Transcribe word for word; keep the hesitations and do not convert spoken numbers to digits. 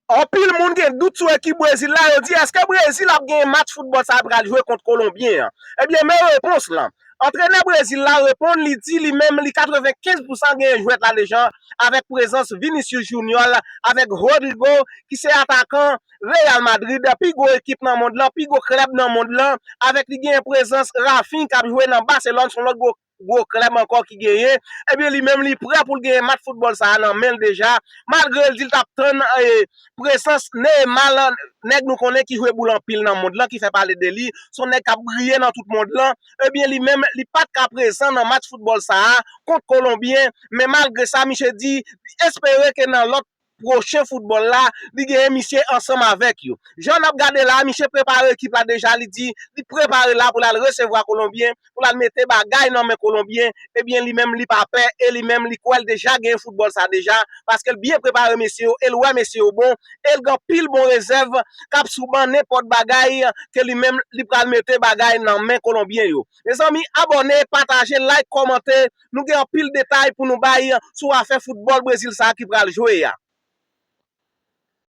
Anpil moun gen dout sou ekip Brezil la, yo di èske Brezil ap gen match foutbòl sa a pral jwe kont Kolonbyen an? Ebyen, men repons lan. Antrenè Brezil la reponn, li di li menm li katrevenkenz pousan genyen jwèt la deja, avèk prezans Vinicius Junior, avèk Rodrygo, ki se atakan Real Madrid, pi gwo ekip nan mond lan, pi gwo klèb nan mond lan, avèk li genyen prezans Rafinha k ap jwe nan Barcelone, se yon lòt gwo gwo klèb ankò ki genyen, ebyen, li menm li prè pou l genyen match foutbòl sa a nan men l deja, malgre l di l t ap tann eh, prezans Neymar, nèg nou konnen ki jwe boul anpil nan mond lan, ki fè pale de li, se yon nèg k ap briye nan tout mond lan, ebyen, li menm, li pa t ka prezan nan match foutbòl sa a kont Kolonbyen, men malgre sa, misye di, li espere ke nan lòt pwochen foutbòl la, li genyen misye ansanm avèk yo. Jan n ap gade la, misye prepare ekip la deja, li di, li prepare la pou l al resevwa Kolonbyen, pou l al mete bagay nan men Kolonbyen, ebyen, li menm, li pa pè, e li menm, li kwè l deja genyen foutbòl sa deja, paske l byen prepare mesye yo, e l wè mesye yo bon, e l gen anpil bon rezèv, k ap sou ban nenpòt bagay, ke li menm, li pral mete bagay nan men Kolonbyen yo. Mezanmi, abòne, pataje, like, kòmante, nou gen anpil detay pou nou bay sou afè foutbòl Brezil sa a ki pral jwe a.